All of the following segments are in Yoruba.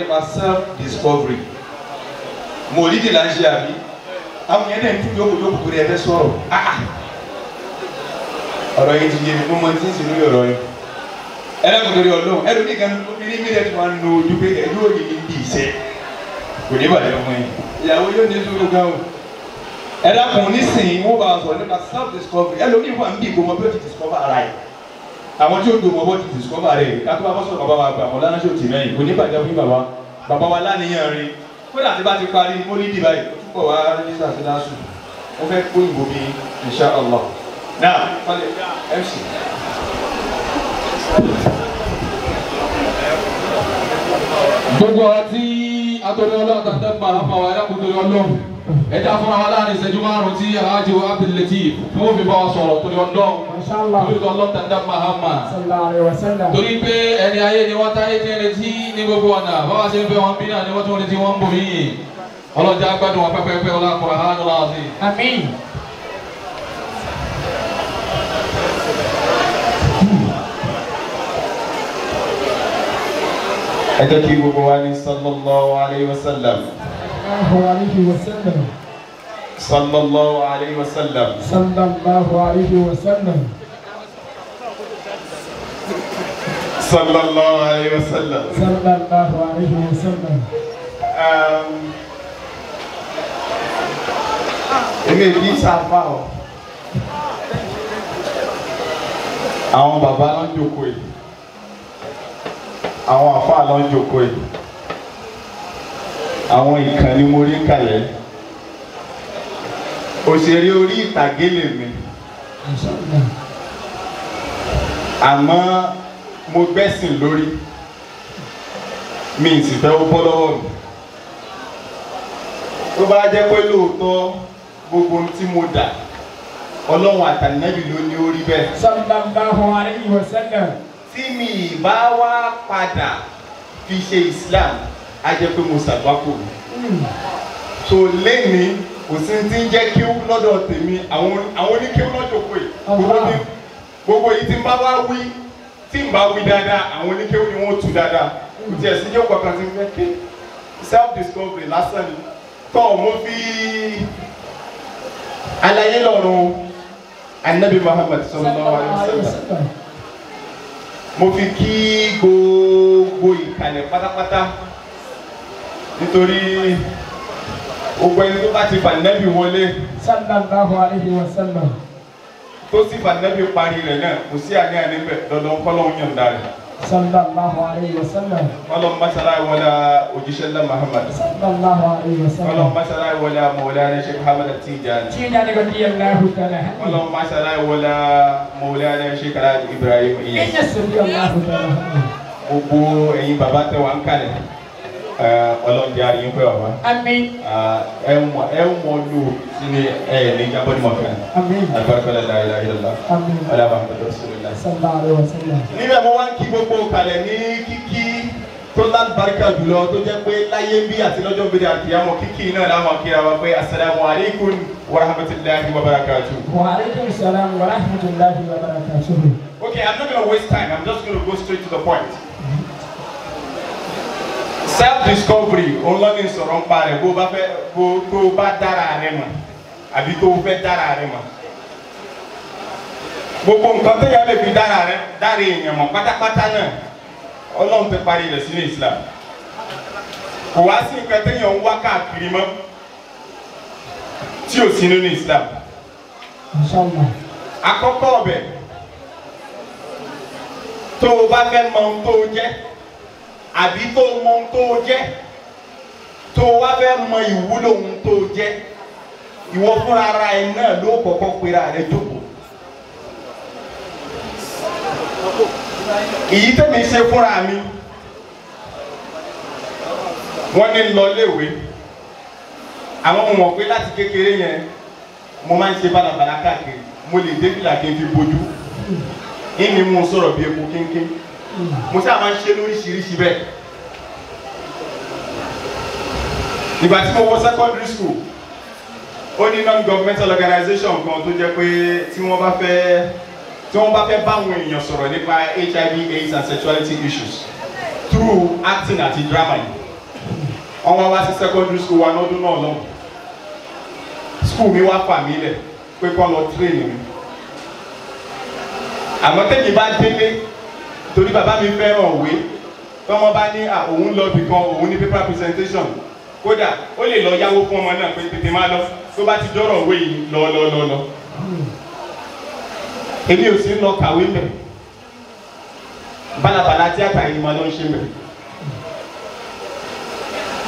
nípa self discovery. Mòlídì là ń ṣe àbí? Àwọn yẹn náà ń tún jókòó jókòó torí ẹ fẹ́ sọ̀rọ̀. Ọ̀rọ̀ yìí ti yé mi, mo mọ tí ń sìn lórí ọ̀rọ̀ yìí. Ẹ dákun torí Ọlọ́run, ẹlòmíì ní kan obìnrin mi lẹ́tọ̀ máa ń lo ojú pé ẹjọ́ òní ní bí ìṣe. Kò ní bàjẹ́ fún yín. Ìyàwó yóò ní sùúrù gan o. Ẹ dákun nísìnyí, wọ́n bá sọ̀rọ̀ nípa self discovery. Ẹlòmíì wà ń bí ìgbòmọ̀ bí ó ti discover ara ẹ̀. Àwọn tí ó dùn mọ́ bó ti discover rẹ̀ ká tó bá bọ́ sọ̀rọ̀ bàbá wa gbà mọ́ lánàá ṣòtì mẹ́yìn kò ní bàjẹ́ fún bàbá bàbá wa lánìyàn rí kódà tí bá ti parí mólídì báyìí ó túbọ̀ wá rẹ́jísà sí lásù ó fẹ́ kó ìbò mi insha Allah. Now MC. Gbogbo àti atọ́lé ọlọ́run tàbí mahama wa ẹ̀rọ kúndùn ọlọ́run ẹ̀dá fúnra wa láàrin ìṣẹ́jú márùn-ún tí Alhaji Abdul Lateef tí wọ́n fi bá wa sọ̀rọ̀ torí ọlọ́run torí ọlọ́run tàbí mahama torí pé ẹni ayé ni wọ́n táyé tí ń retí ní gbogbo ọ̀nà báwa ṣe ń fẹ́ wọn bí náà ni wọ́n tún retí wọn ń bò yìí ọlọ́jà gbádùn wọn pẹ́pẹ́pẹ́ ọlá Qur'anul Azim. Àmín. Ẹ jẹ́ kí gbogbo wa ní sallallahu alayhi wa sallam. Sallallahu alayhi wa sallam. Sallallahu alayhi wa sallam. Sallallahu alayhi wa sallam. Sallallahu alayhi wa sallam. Sallallahu alayhi wa sallam. Èmi kì í ṣàfà o. Àwọn bàbá ló ń jókòó yìí. Àwọn àfáà ló ń jókòó yìí. Àwọn ìkànnì mo rí kalẹ̀. Òṣèré orí ìtàgé lèmi. Àmọ́ mo gbẹ́sìn lórí. Mi sì fẹ́ ó bọ́ lọ́wọ́ mi. Tó bá jẹ́ pé lóòótọ́ gbogbo ohun tí mo dà, Ọlọ́run àtànẹ́bì ló ní ó rí bẹ́ẹ̀. Sallallahu alayhi wa sallam. Tí mi bá wá padà fi ṣe Islam, á jẹ́ pé mo ṣàgbákò. So lẹ́ni kò sí ti ń jẹ́ kíw lọ́dọ̀ tèmi, àwọn oníkíw lọ́jọ́ pé gbogbo yìí tí ń bá wá wí, tí ń bá wí dáadáa, àwọn oníkíw ni wọ́n tú dáadáa. Kò tiẹ̀ sí yóò kọ̀ọ̀kan tí ń fẹ́ ké. Self discovery lásán ni. Tọ́ mo fi alayé lọ́rùn Anabi Muhammad sallallahu alayhi wa sallam. Mo fi kí gbogbo ìkàlẹ̀ pátápátá nítorí gbogbo ẹni tó bá ti fà nẹ́bí wọlé sallallahu alayhi wa sallam tó sì fà nẹ́bí parí rẹ̀ náà kò sí àní-àní bẹ̀ dandan kọ́lọ́hún yọ̀ǹda rẹ̀ sallallahu alayhi wa sallam kọ́lọ́hún masala wọlé òjíṣẹ́ ńlá Muhammad sallallahu alayhi wa sallam kọ́lọ́hún masala wọlé Mawlana Sheikh Ahmad Tijani Tijani radiyallahu ta'ala anhu kọ́lọ́hún masala wọlé Mawlana Sheikh Alhaji Ibrahim Inyas radiyallahu ta'ala anhu. Gbogbo ẹ̀yin bàbá tẹ wà ń kalẹ̀ Ọlọ́run jẹ́ àríyìn pé bàbá. Àmín. Ẹ mọ lò sínú ẹ ní jábọ́dì mọ̀fẹ́. Àmín. Alibarika la ilaha illallah. Àmín. Ala Muhammadu rasulillah. Sallallahu alaihi wasallam. Níbẹ̀ mo wá ń kí gbogbo kalẹ̀ ní kíkí tó lálùbáríkà jùlọ tó jẹ́ pé láyé bí àti lọ́jọ́ gbé àkíyàmọ̀ kíkí náà láwọn kíra wa pé asalaamu aleykum wa rahmatulahi wa barakatuh. Wa aleykum salaam wa rahmatulahi wa barakatuh. Okay, I'm not gonna waste time. I'm just gonna go straight to the point. Self-discovery, òun ló ní sọ̀rọ̀ ń pa rẹ̀ bó bá fẹ́ bó tó bá dára rẹ̀ mọ̀ àbí tó fẹ́ dára rẹ̀ mọ̀. Gbogbo nǹkan tó yà lè fi dára rẹ̀ dára èèyàn mọ̀ pátápátá náà Ọlọ́run ti parí rẹ̀ sínú Islam. Kò wá sí nǹkan téèyàn ń wá káàkiri mọ́ tí ò sí nínú Islam. Inshallah. Àkọ́kọ́ ọbẹ̀ tó o bá fẹ́ mọ ohun tó o jẹ́ àbí tó o mọ ohun tó o jẹ́ tó o wá fẹ́ mọ ìwúlò ohun tó o jẹ́ ìwọ fúnra ara ẹ náà ló kọ́kọ́ pera rẹ jókòó. Èyí tẹ́mi ṣe fúnra mi, wọ́n ní lọ léwe, àwọn ọmọ mọ̀ pé láti kékeré yẹn mo máa ń ṣe bálabàlá káàkiri, mo lè dé fìlà kí n fi bojú, ìní mo sọ̀rọ̀ bí epo kínkín, mo sábà máa ń ṣe lóríṣiríṣi bẹ́ẹ̀. Ìgbà tí mo wọ secondary school, ó ní non-governmental organization kan tó jẹ́ pé tí wọ́n bá fẹ́ báwọn èèyàn sọ̀rọ̀ nípa HIV, AIDS and sexuality issues through acting àti drama yìí. Wọ́n wá wá sí secondary school wa lọ́dún náà lọ́hùn. School mi wá fà mí lẹ̀ pé kọ́ lọ train mi. Àmọ́ tẹ́mi bá délé torí bàbá mi fẹ́ràn òwe, tọ́mọ bá ní òun lọ bì kan, òun ní paper presentation. Kódà ó lè lọ yáwó fún ọmọ náà pé tètè má lọ, tó bá ti dọ́rọ̀ òwe yìí lọ lọ lọ lọ. Èmi ò sí lọ kàwé mẹ́. Bálabàla tíátà yìí máa lọ ń ṣe mẹ́.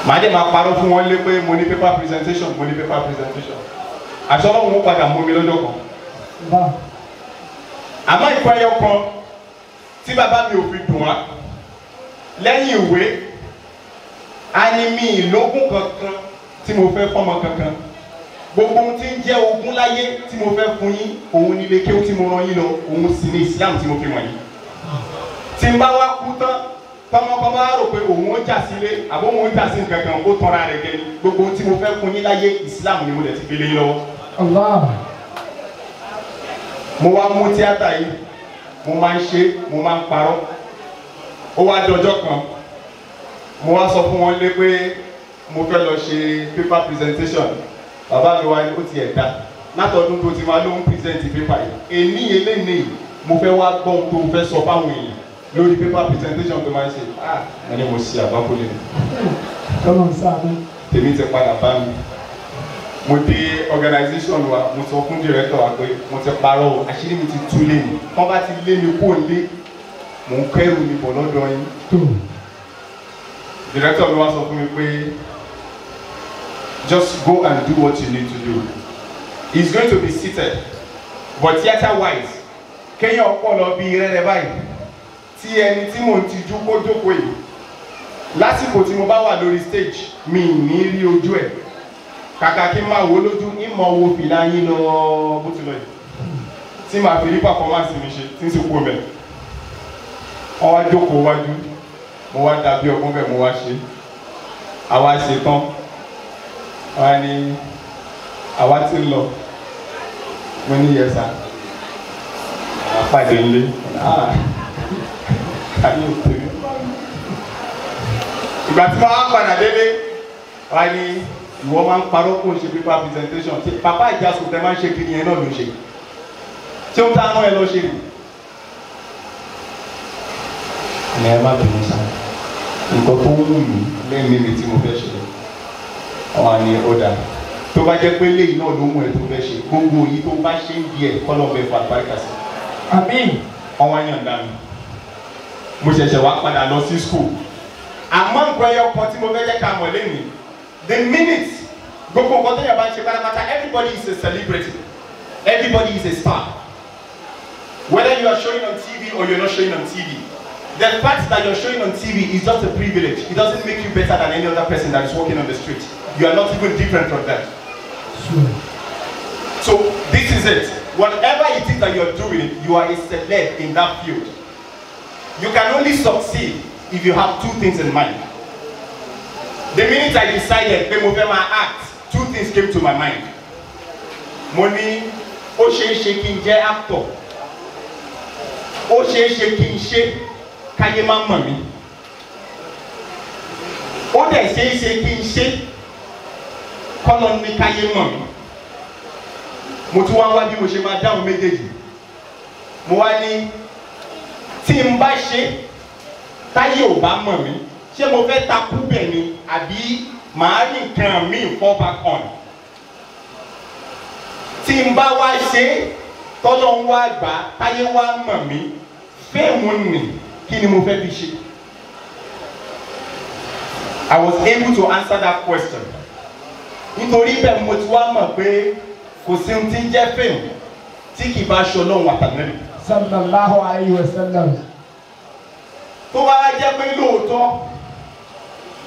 Màá dẹ̀ máa parọ́ fún wọn lé pé mo ní paper presentation, mo ní paper presentation. Àṣọ Ọlọ́run ó padà mú mi lọ́jọ́ kan. Àmọ́ ìkọ́ ẹyọ kan tí bàbá mi ò fi dùn wá lẹ́yìn ìwé, a ní mi ìlógún kankan tí mo fẹ́ fọ́mọ kankan. Gbogbo ohun tí ń jẹ́ ogún láyé tí mo fẹ́ fún yín, òun nílé kéwú tí mo rán yín lọ, òun sì ní Islam tí mo fi wọ̀nyí. Tí n bá wá kú tán, tọmọ kan bá rò pé òun ó jà sílé àbó òun ó jà sí nǹkan kan, ó tanra rẹ̀ jẹ ni. Gbogbo ohun tí mo fẹ́ fún yín láyé, Islam ni mo lè ti fi lé yín lọ́wọ́. Allah. Mo wá mú tíátà yìí, mo máa ń ṣe, mo máa ń parọ́. Ó wá dọjọ́ kan, mo wá sọ fún wọn lé pé mo fẹ́ lọ ṣe paper presentation. Bàbá mi wá ní ó ti ẹ̀ dá látọdún tó ti máa ló ń present paper yìí. Èní eléyìí mo fẹ́ wá gbọ́ ohun tó fẹ́ sọ fáwọn èèyàn lórí paper presentation tó máa ń ṣe. Ah, mo ní mo ṣe àbákólé mi. Tọ́lọ̀ ń sáà mi. Tèmi ti padà bá mi. Mo dé organization wa, mo sọ fún director wa pé mo ti parọ́ o, àṣírí mi ti tú lé mi. Tọ́ bá ti lé mi kúrò lé, mò ń kẹ́rù mi bọ̀ lọ́dọ̀ yín. Director mi wá sọ fún mi pé just go and do what you need to do. He's going to be seated, but theatre wise, kéèyàn ọpọlọ bíi rẹ́rẹ́ báyìí tí ẹni tí mò ń tijú kó jókòó yìí. Lásìkò tí mo bá wà lórí stage, mi ní rí ojú ẹ̀. Kàkà kí n máa wo lójú, ń mọ wo fìlà yín lọ bó ti lọ yìí. Tí màá fi rí performance mi ṣe, tí ń sì kú mẹ́. Wọ́n wá jókòó wájú, mo wá dàbí ọgbọ́n bẹ́ẹ̀ mo wá ṣe. Àwa ṣe tán. Wọ́n ní àwa ti ń lọ. Mo ní yes sir. Àpàdé ńlé. Ayé òtún. Ìgbà tí wọ́n á padà délé, wọ́n ní ìwọ máa ń parọ́ kó o ṣe paper presentation. Ṣé bàbá ìjàsùn tẹ máa ń ṣe kiri yẹn náà ló ń ṣe? Ṣé ó tá rán ẹ lọ ṣe rè? Ní ẹ má bínú sá, nǹkan tó wù mí lẹ́mìí mi tí mo fẹ́ ṣe. Wọ́n á ní ó dáa. Tó bá jẹ́ pé léyìí náà ló mú ẹ tó fẹ́ ṣe, gbogbo èyí tó bá ṣe ń di ẹ̀ kọ́lọ́ bẹ fún àlùbáríkà sí. Àmín. Wọ́n wá yànda mi. Mo ṣẹ̀ṣẹ̀ wá padà lọ sí school. Àmọ́ nǹkan ẹyọ kan tí mo fẹ́ jẹ́ ká mọ̀ lénìí, the minute gbogbo nǹkan tó yẹ bá ń ṣe pátápátá, everybody is a celebrity, everybody is a star. Whether you are showing on TV or you're not showing on TV, the fact that you're showing on TV is just a privilege. It doesn't make you better than any other person that is walking on the street. You are not even different from them. Sure. So this is it. Whatever it is that you're doing, you are a celeb in that field. You can only succeed if you have two things in mind. The minute I decided pé mo fẹ́ máa act, two things came to my mind. Mo ní ó ṣeé ṣe kí n jẹ́ actor. Ó ṣeé ṣe kí n ṣe káyé má mọ̀ mí. Ó dẹ̀ ṣeé ṣe kí n ṣe kọ́lọ́ ní káyé mọ̀ mí. Mo tún wá wá bí mo ṣe máa dáhùn méjèèjì. Mo wá ní tí n bá ṣe táyé ò bá mọ̀ mí, ṣé mo fẹ́ takú bẹ̀ ni àbí màá rí nǹkan míì fall back on? Tí n bá wá ṣe tọ́lọ́ ń wá gbà táyé wá mọ̀ mí, fíìmù nì kí ni mo fẹ́ fi ṣe? I was able to answer that question. Nítorí bẹ́ẹ̀ mo ti wá mọ̀ pé kò sí ohun tí ń jẹ́ fíìmù tí kì í bá ṣe Ọlọ́run àtàlẹ́lẹ̀. Sallallahu alayhi wa sallam. Tó bá wá jẹ́ pé lóòótọ́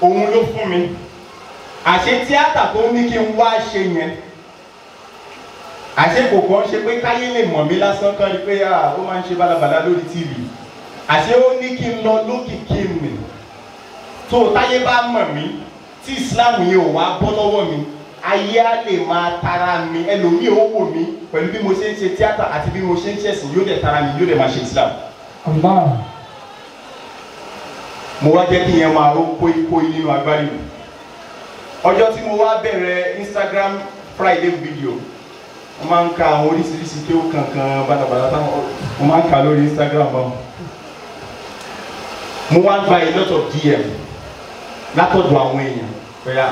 òun ló fún mi, àṣé tíátà tó ní kí n wá ṣe yẹn, àṣé kò kàn ṣe pé káyé lè mọ̀ mí lásán kan rí pé ó máa ń ṣe bálabàla lórí TV, àṣé ó ní kí n lọ lókìkí mi. Tó táyé bá mọ̀ mí, tí Islam yẹn ò wá bọ́ lọ́wọ́ mi, ayé á lè máa tara mi, ẹlòmíì ó wò mí pẹ̀lú bí mo ṣe ń ṣe tíátà àti bí mo ṣe ń ṣẹ̀sìn, yóò dẹ̀ tara mi, yóò dẹ̀ máa ṣe Islam. Allah. Mo wá jẹ́ kí yẹn máa ró kóíkóí nínú agbárí mi. Ọjọ́ tí mo wá bẹ̀rẹ̀ Instagram Friday video, mo máa ń ka àwọn oríṣiríṣi kí ó kankan bàtàbàtà táwọn mo máa ń kà lórí Instagram báwọn. Mo wá gba a lot of DM látọ̀dọ̀ àwọn èèyàn pẹ̀lú,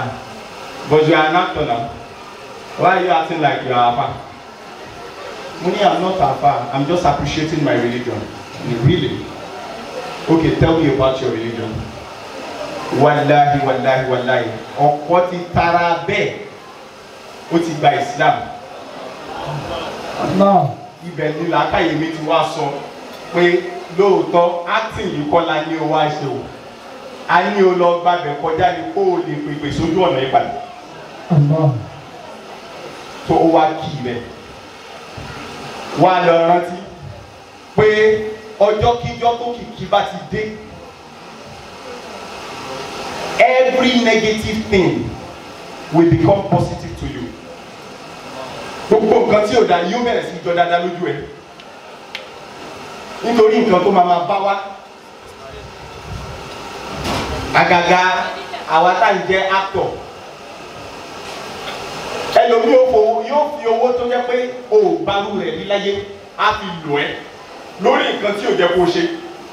but you are an actor now, why are you acting like you are afa? Mo ní I'm not afa, I'm just appreciating my religion. Really? Okay, tell me about your religion. Wàláhi wàláhi wàláhi, ọ̀pọ̀ ti tara bẹ́ẹ̀, ó ti gba Islam. Ibẹ̀ ni làákàyè mi ti wá sọ pé lóòótọ́ acting yìí kọ́ la ní o wá ṣe o, a ní o lọ gbàbẹ̀ kọjá ni kó o lè pèpè sójú ọ̀nà ìpàdé tó o wá kì í bẹ̀. Wá lọ rántí pé ọjọ́ kíjọ́ tó kìkì bá ti dé, every negative thing will become positive to you. Gbogbo nǹkan tí ò da yóò bẹ̀rẹ̀ sí jọ dáadáa lójú ẹ̀, nítorí nǹkan tó máa ma bá wá. Àgàgà àwa tá à ń jẹ́ actor, ẹlòmíì yóò fi owó tó jẹ́ pé o ò gbarú rẹ̀ rí láyé á fi lò ẹ́ lórí nǹkan tí ò jẹ́ kó o ṣe.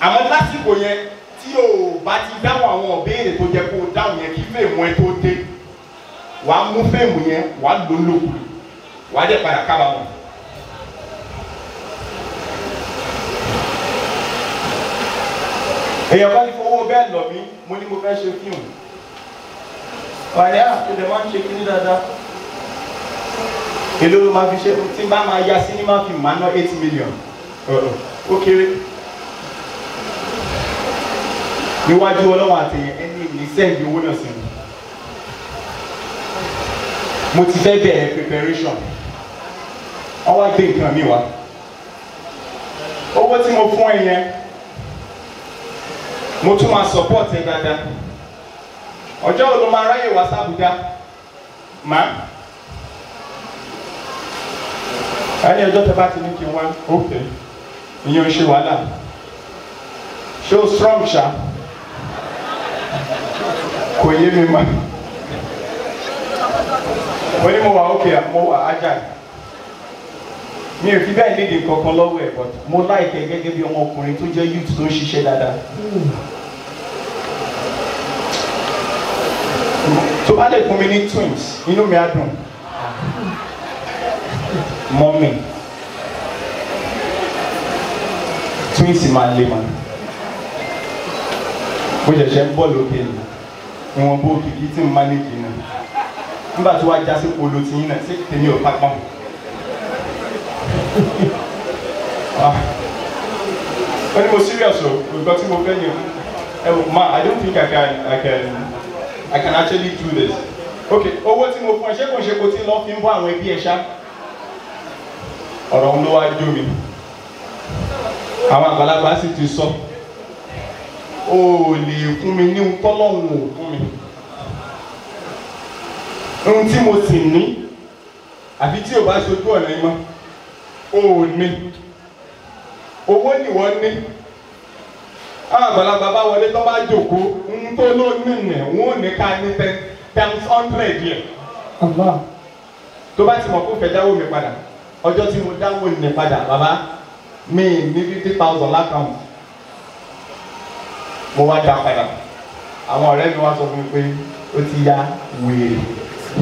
Àmọ́ lásìkò yẹn tí o bá ti dáhùn àwọn ìbéèrè tó jẹ́ kó o dáhùn yẹn kí fèèmù ẹ tó dé, wàá mú fèèmù yẹn wàá lò lòkulò, wàá dẹ̀ padà kábàámọ̀. Èèyàn kan ti fowó bẹ́ẹ̀ lọ mí, mo ní mo fẹ́ ṣe fíìmù. Wàlẹ́ àtúndẹ̀ máa ń ṣe kíní dáadáa. Èló ló máa fi ṣe? Tí n bá máa ya sinimá fíìmù máa ná 8 million. Ó kéré. Níwájú Ọlọ́run àtẹ̀yìn ẹni ní sẹ́ǹdì owó náà sí mi. Mo ti fẹ́ bẹ̀rẹ̀ preparation. Wọ́n wá gbé nǹkan mi wá. Owó tí mo fún ẹ yẹn, mo tún máa support ẹ dáadáa. Ọjọ́ wo ló máa ráyè wá sábùdá? Má. Ẹni ọjọ́ tẹ bá ti ní kí n wá, ok, ìyẹn ò ṣe wàhálà. Ṣé o strong ṣá? Kò yé mi mọ́. Mo ní mo wà ok, mo wà agile. Mi ò fi bẹ́ẹ̀ nídìí kankan lọ́wọ́ ẹ̀, but mo like ẹ gẹ́gẹ́ bí ọmọkùnrin tó jẹ́ youth tó ń ṣiṣẹ́ dáadáa. Tó bá lè fún mi ní twins, inú mi á dùn. Mọ́mì, twins máa le mà. Mo ṣẹ̀ṣẹ̀ ń bọ̀ lókè ni, ìwọ̀n bó kìkì tí mo manage náà. Nígbà tí wàá já sí polo tí yín náà, ṣé tèmi ò pápá? Ó ní mo serious o, nǹkan tí mo fẹ́ ni o. Ma, I don't think I can actually do this. Okay, owó tí mo fún ẹ, ṣé kò ń ṣe kò tí lọ fi ń bọ́ àwọn ẹbí ẹ ṣá? Ọ̀rọ̀ òun ló wá jó mi. Àwọn àgbàlagbà sì ti sọ, o ò lè fún mi ní ohun tọ́lọ́hun ò fún mi. Ohun tí mo sì ní, àbí tí ò bá ṣojú ọ̀nà yìí mọ́, o ò ní. Owó ni wọ́n ní. Àwọn àgbàlagbà bá wọlé tó bá jókòó, ohun tó ló ní nì, wọ́n ò ní ká ní 10 times 100 yẹn. Tó bá ti mọ̀ kó fẹ́ dáwó mi padà, ọjọ́ tí mo dáwó ní padà, bàbá mi ní 50,000 l'account. Mo wá dá padà. Àwọn ọ̀rẹ́ mi wá sọ fún mi pé ó ti ya wèrè.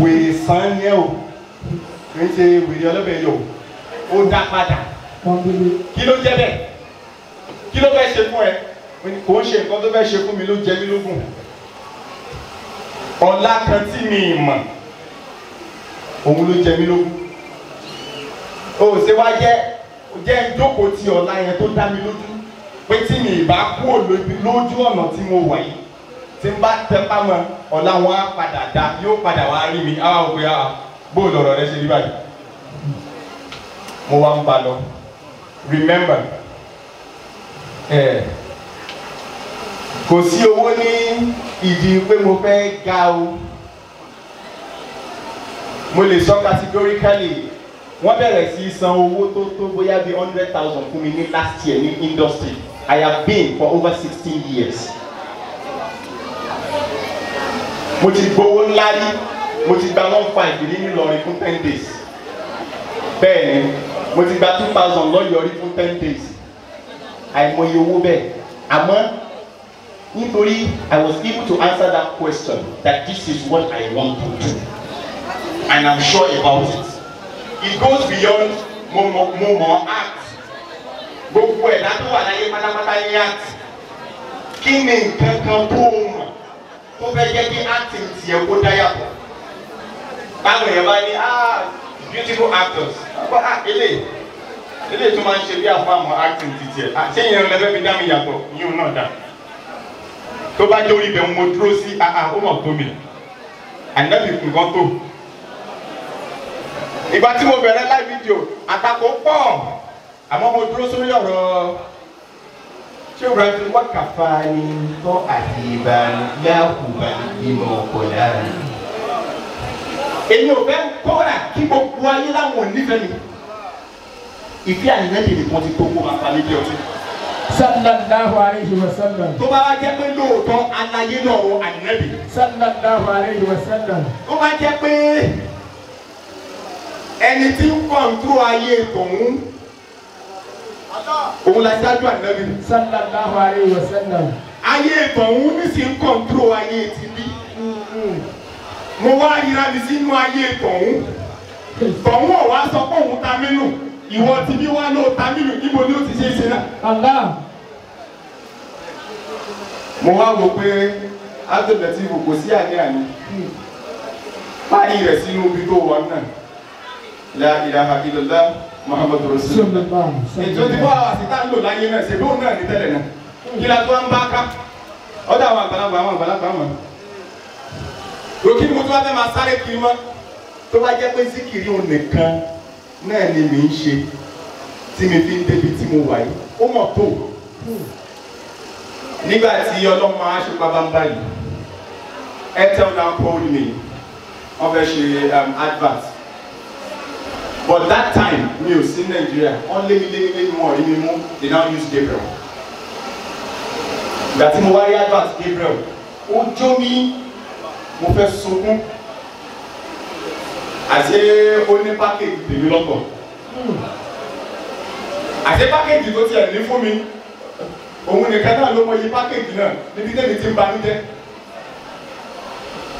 Wèrè sàn yẹn o, kì í ṣe wèrè ọlọ́bẹ̀ yìí o, ó dá padà. Kí ló jẹ́ bẹ́ẹ̀? Kí ló fẹ́ ṣe fún ẹ? Kò ń ṣe nǹkan tó fẹ́ ṣe fún mi ló jẹ mí lógún. Ọ̀la kan tí mi mọ̀, òun ló jẹ mí lógún. O ṣe wá jẹ́ ìjókòó ti ọ̀la yẹn tó dá mi lójú pé tí mi ì bá kúrò lójú ọ̀nà tí mo wà yìí, tí n bá tẹpá mọ́, ọ̀la wọn á padà dá, yóò padà wá rí mi. Á wá wò pé bó lọ̀rọ̀ rẹ ṣe rí báyìí. Mo wá ń ba lọ. Remember, kò sí owó ní ìdí pé mo fẹ́ ga o. Mo lè sọ categorically, wọ́n bẹ̀rẹ̀ sí san owó tó tó bóyá bí 100,000 fún mi ní last year ní industry. I have been for over 16 years. Mo ti gbowó ńlá rí, mo ti gba 1.5 rí nílọrin fún 10 days. Bẹ́ẹ̀ ni, mo ti gba 2,000 lọ́yọ̀ọ́ rí fún 10 days. Àìmọye owó bẹ́ẹ̀. Àmọ́ nítorí I was able to answer that question that this is what I want to do and I'm sure about it. It goes beyond mo mọ art. Gbogbo ẹ̀dá tó wà láyé pátápátá ní art. Kí ni nǹkan kan tó o mọ̀ tó fẹ́ jẹ́ kí acting tiẹ̀ kó dá yàtọ̀? Báwo yẹn bá ní beautiful actors, eléyìí tó máa ń ṣe bí àfọ àmọ́ acting ti tiẹ̀, ṣé ìyẹn lẹ́fẹ́ fi dá mi yàtọ̀? Yíò náà dá. Tó bá jẹ́ orí ibẹ̀ mo dúró sí ó mọ̀ tó mi. Ànábì nǹkan tó. Ìgbà tí mo bẹ̀rẹ̀ live video, àtakò pọ̀, àmọ́ mo dúró sórí ọ̀rọ̀ ṣé o rẹ̀ wá kàfa ni tọ́ àti ìbá yáhùbá bímọ ọkọ̀ lára. Èmi ò fẹ́ kọ́ra kí gbogbo ayé láwọn ò nífẹ̀ẹ́ mi. Ìfẹ́ àyìnlẹ́dì nìkan ti tó kó máa pa mí bí ọtí. Sallallahu alayhi wa sallam. Tó bá wá jẹ́ pé lóòótọ́ aláyé lọ́rọ̀ àyìnlẹ́dì. Sallallahu alayhi wa sallam. Tó bá jẹ́ pé ẹni tí ń kọ̀ǹtúrò ayé tòun òun la ṣáájú ànábì. Sallallahu alayhi wa sallam. Ayé tòun ní sì ń kọ̀ǹtúrò ayé ti bí. Mo wá ríra mi sínú ayé tòun. Tòun ò wá sọ pé òun ta mí nù. Ìwọ ti bí wá ló ta mí nù, níbo ni ó ti ṣe é ṣe náà? Allah. Mo wá wò pé Abdul-Lateef kò sí àní-àní. Parí rẹ̀ sínú ibi tó wà náà. La ilaha illallah Muhammadu Rasulullah. Ètò tí wọ́n wá sí tá ń lò láyé náà ṣe bóun náà ní tẹ́lẹ̀ náà. Kí la tó ń bá ká? Ọ̀dọ̀ àwọn àgbàlagbà mọ̀. Lókì ni mo tún wá fẹ́ máa sáré kiri mọ́. Tó bá jẹ́ pé síkìrì òun nìkan náà ni mi ń ṣe tí mi fi ń débi tí mo wà yìí, ó mọ̀ tó. Nígbà tí ọlọ́mọ aṣọpa bá ń báyìí, Airtel now called me, wọ́n fẹ́ ṣe advert. But that time, mi ò sí Nàìjíríà, wọ́n lé mi lé mi lé mi wọ́n rí mi mú, they now use Gabriel. Ìgbà tí mo wá rí advert Gabriel, ó jó mi, mo fẹ́ sunkún. Àṣé ó ní package tèmi lọ́tọ̀. Àṣé package tó tiẹ̀ ní fún mi, òun nìkan náà ló mọ iye package náà níbi tẹ́mi ti ń banújẹ́.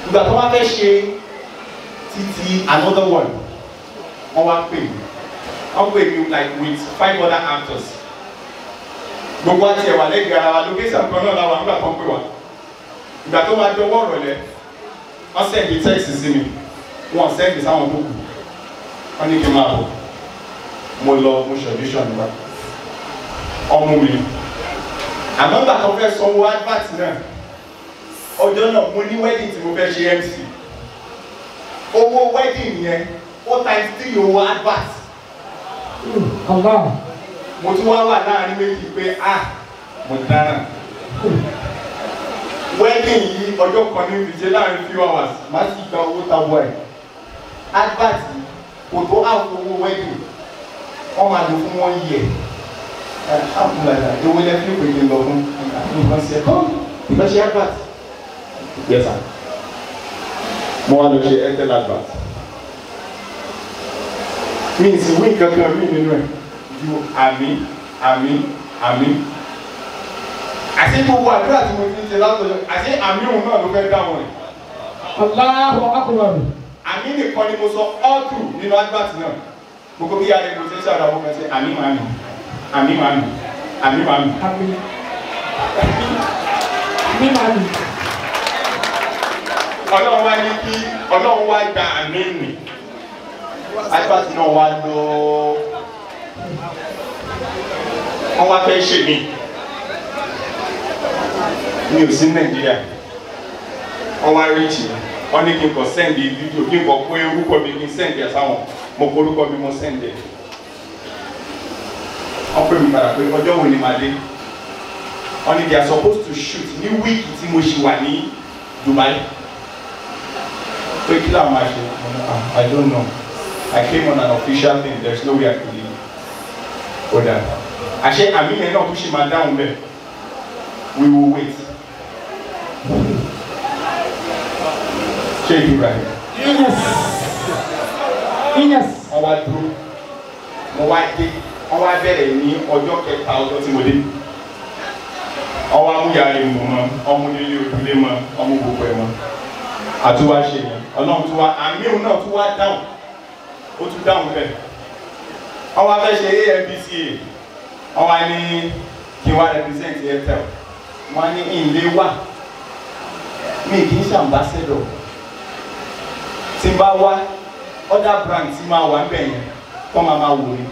Ìgbà tó wá fẹ́ ṣe títí another one, wọ́n wá pè mí. Wọ́n pè mí like with 5 other actors. Gbogbo àti ẹ̀wà lẹ́gbẹ̀ẹ́ ara wa location kan náà la wà nígbà tó ń pè wá. Ìgbà tó máa dọwọ́ ọ̀rọ̀lẹ́, wọ́n send text sí mi. Wọ́n send sáwọn tó kù. Wọ́n ní kí n máa bọ̀. Mo lọ, mo ṣe audition nígbà. Ọmú mi. Àmọ́ ìgbà tó fẹ́ sanwó advert náà, ọjọ́ náà mo ní wedding tí mo fẹ́ ṣe MC. Owó wedding yẹn, ó times 3 owó advert. Allah. Mo tún wá wà láàrin méjì pé mo dáràn. Wedding yìí ọjọ́ kan ní ìdíje láàrin few hours, má sì gba owó tabua ẹ̀. Advert kò tó àwọn owó wedding, wọ́n máa lò fún 1 year. Alhamdulillah, ewu lẹ fi pèké lọ fún nǹkan ṣe kọ́ nǹkan ṣe advert. Yes sir. Mo wá lọ ṣe Airtel advert. Mi sì wí nǹkan kan mí nínú ẹ̀ ju àmì àmì àmì. Àṣé gbogbo àdúrà tí mo ti ń ṣe látọjọ́, àṣé àmì òun náà ló fẹ́ dáhùn rẹ̀. Allahu akbar. Àmì nìkan ni mo sọ all through nínú advert náà. Gbogbo bí ara ẹni mo ti ń ṣàdá wọn kan ṣe àmì màmí, àmì màmí, àmì màmí. Àmì màmí. Ọlọ́run wá ní kí Ọlọ́run wá gba àmì nì. Advert náà wá lọ. Wọ́n wá fẹ́ ṣe mí. Mi ò sí Nàìjíríà. Wọ́n wá rí jì. Wọ́n ní kí n kọ sẹ́ndì fídíò, kí n kọ pé orúkọ mi kí n sẹ́ndì ẹ̀ sáwọn. Mo kọ orúkọ mi, mo sẹ́ndì ẹ̀. Wọ́n pè mí padà pé ọjọ́ wo ni màá dé. Wọ́n ní they are supposed to shoot ní wíìkì tí mo ṣì wà ní Dubai. Pé kí làwọn máa ṣe? I don't know. I came on an official thing. There is no way I could leave. Ó dáa. Àṣé àmì yẹn náà tún ṣì máa dáhùn bẹ́ẹ̀. We will wait. Sheikh Ibrahim. Yes. Wọ́n wá dúró, mo wá dé, wọ́n wá bẹ̀rẹ̀ ní ọjọ́ kẹta ọjọ́ tí mo dé. Wọ́n wá mú yàrá ìmọ̀ mọ́, ọmú nílé ojúlé mọ́, ọmú gbogbo ẹ̀ mọ́. Àtúwá ṣe yẹn, Ọlọ́run tún wá, àmì òun náà tún wá dáhùn, ó tún dáhùn bẹ́ẹ̀. Wọ́n wá fẹ́ ṣe AMBCA, wọ́n wá ní kí n wá represent Airtel. Wọ́n ní ìlé wà, mi kì í ṣe ambassador. Tí n bá wá, other brand tí máa wà níbẹ̀ yẹn, kọ́ máa máa wò mí.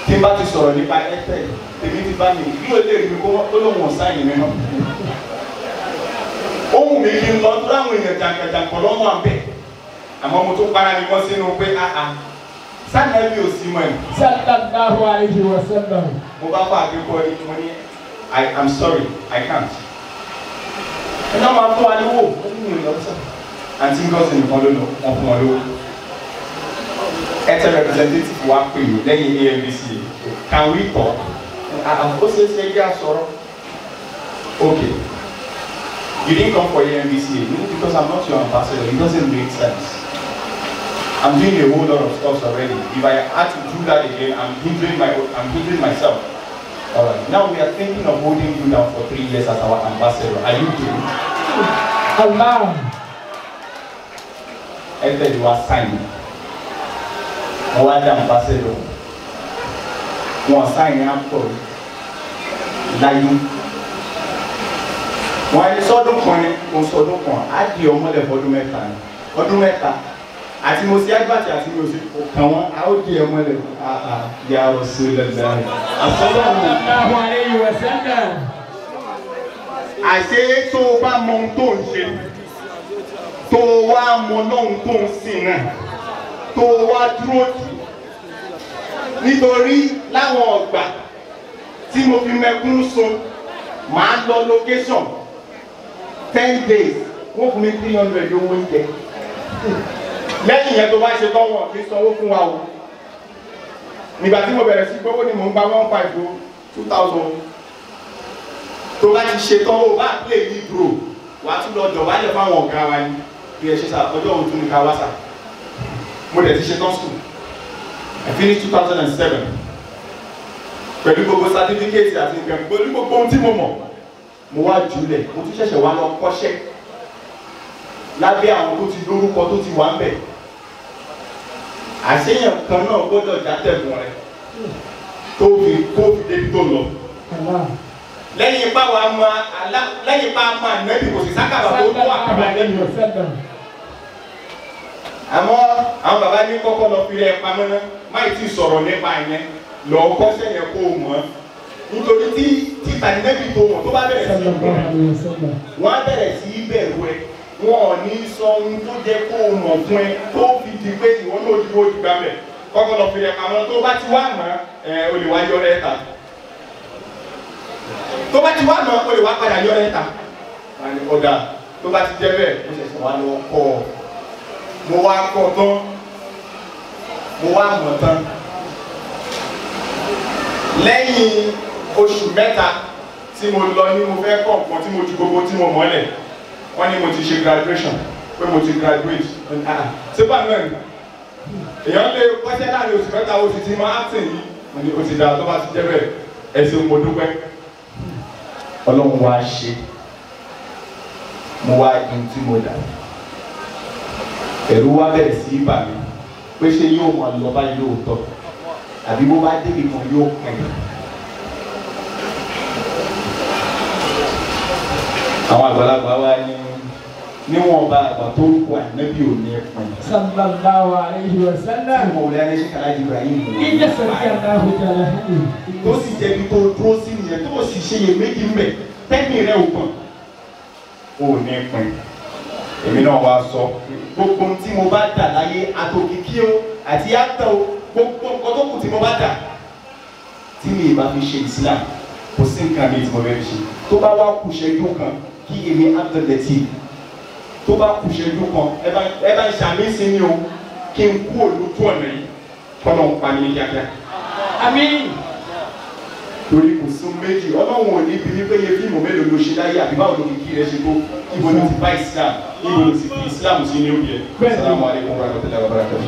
Tí n bá ti sọ̀rọ̀ nípa Airtel, tèmi ti bá mi, bí o lè rí mi kó lóun ò sáyìn mi náà. Ó wù mí kí n lọ tó láwọn èèyàn jàǹkàjàǹkàn lọ́wọ́ àbẹ̀. Àmọ́ mo tún para mi mọ́ sínú pé áá sanabi ò sí mọ́ ẹ̀. Sallallahu alayhi wa sallam. Mo bá fà akẹ́kọ̀ọ́ ní mo ní I am sorry, I can't. Ẹ náà máa fún wa lówó, ó ní mi ò lọ sọ. Àǹtí Ngozi nìkan ló lọ, wọ́n fún wọn lówó. Airtel representative wa pè mí lẹ́yìn AMBC, can we talk? Ó ṣeé ṣe kí a sọ̀rọ̀. Okay. You didn't come for AMBCA because I'm not your ambassador. It doesn't make sense. I'm doing a whole lot of stuff already. If I had to do that again, I'm hindering myself. All right. Now we are thinking of holding you down for 3 years as our ambassador. Are you game? Allah. Airtel was signed. Our ambassador. Wọ́n sign up for láyé. Wọ́n ní sọ́dún kan ní mo sọ́dún kan á di ọmọlẹ̀ fọdún mẹ́ta ni ọdún mẹ́ta àti mo sí agbáti àti mo sí kàn wọ́n á ó di ọmọlẹ̀ àà ya Rasulullah. Sallallahu alayhi wa sallam. Àṣé tó o bá mọ ohun tó ń ṣe tó o wá mọ lóhun tó ń sìn náà tó o wá dúró tì nítorí láwọn ọgbà tí mo fi mẹkún sun màá lọ location 10 days wọ́n fún mi 300 owó oúnjẹ lẹ́yìn yẹn tó bá ṣe tán wọn kì í sanwó fún wa o nígbà tí mo bẹ̀rẹ̀ sí gbówó ni mò ń gba 1,500 o 2,000 tó bá ti ṣe tán o bá play lead role wà á tún lọ dọ̀bálẹ̀ fáwọn ọ̀gá wa ni bí ẹ ṣe sà ọjọ́ òun tún ní ká wá sà mo dẹ̀ ti ṣe tán school. I finished 2007 pẹ̀lú gbogbo certificate àti nǹkan pẹ̀lú gbogbo ohun tí mo mọ̀ mo wá jùlẹ̀ mo tún ṣẹ̀ṣẹ̀ wá lọ kọ́ṣẹ́ lábẹ́ àwọn tó ti lórúkọ tó ti wà ń bẹ̀ àṣeyàn kan náà gbọ́dọ̀ játẹ̀gùn rẹ̀ tó fi débi tó lọ. Lẹ́yìn ipá wa máa lẹ́yìn ipá máa nẹ́bí kò sí sákàbà tó tó àkàbà lẹ́yìn. Àmọ́ àwọn bàbá ní kọ́kọ́ lọ fi rẹ̀ pamọ́ ná máì tí sọ̀rọ̀ nípa yẹn lọ kọ́ṣẹ́ yẹn kó o mọ̀ nítorí tí títà nẹ́bí tó mọ̀ tó bá bẹ̀rẹ̀ sí í wọ́n á bẹ̀rẹ̀ sí í bẹ̀rù ẹ wọn ò ní sọ ohun tó jẹ́ kó o mọ̀ fún ẹ tó fi di pé ìwọ náà dúró ju gbà mẹ́ kọ́kọ́ lọ fi rẹ̀ pamọ́ tó bá ti wá mọ̀ ẹ o lè wá yọ rẹ̀ ta tó bá ti wá mọ̀ o lè wá padà yọ rẹ̀ ta ọ̀dà tó bá ti jẹ́ bẹ́ẹ̀ mo ṣẹ̀ṣẹ̀ wá lọ kọ́ ọ mo wá kọ́ tán mo wá mọ̀ tán lẹ́yìn oṣù mẹ́ta tí mo lọ ní mo fẹ́ kọ́ nǹkan tí mo ju gbogbo tí mo mọ̀lẹ̀ wọ́n ní mo ti ṣe graduation pé mo ti graduate ṣé bá náà ni èèyàn lè kọ́ṣẹ́ láàrin oṣù mẹ́ta oṣù tí máa tì yí mo ní o ti dáa tó bá ti jẹ́ bẹ́ẹ̀ ẹ ṣeun mo dúpẹ́ Ọlọ́run wá ṣe mo wá dun tí mo dà ẹ̀rù wá bẹ̀rẹ̀ sí í bà mí pé ṣé yóò máa lọ báyìí lóòótọ́ àbí bó bá débi kan yóò pín in. Àwọn àgbàlagbà wa ní níwọ̀nba àgbà tó rúkọ ànábì ò ní pín. Sallallahu alayhi wa sallam. Tí mo wọlé ayé ṣe kàlájì Ibrahim. Ìjẹ́ sallallahu alayhi. Tó sì jẹbi tó dúró sí nìyẹn tó sì ṣe iye méjì ń bẹ̀ tẹ́kìn rẹ̀ ò pọ̀n. Ò ní pín. Èmi náà wá sọ gbogbo tí mo bá dà láyé àtòkìkí o àti àtọ o gbogbo nǹkan tó kù tí mo bá dà tí mi ìbá fi ṣe Islam kò sí nǹkan mi tí mo fẹ́ fi ṣe tó bá wá kù ṣẹ́jú kan kí èmi Abdul-Lateef tó bá kù ṣẹ́jú kan ẹ bá ń ṣàmì sí mi o kí n kú òlùtú ọ̀nà yìí kọ́nà ń pa mí ní kíákíá. Àmín. Torí kò sún méjì Ọlọ́run ò ní bí wípé iye fíìmù mélòó ló ṣe láyé àbí báwo ló fi kí rẹ ṣe tó Ibo ló ti bá Islam, ibo ló ti fi Islam sí ní oúnjẹ. Assalamu alaikum warahmatullahi wabarakatuh.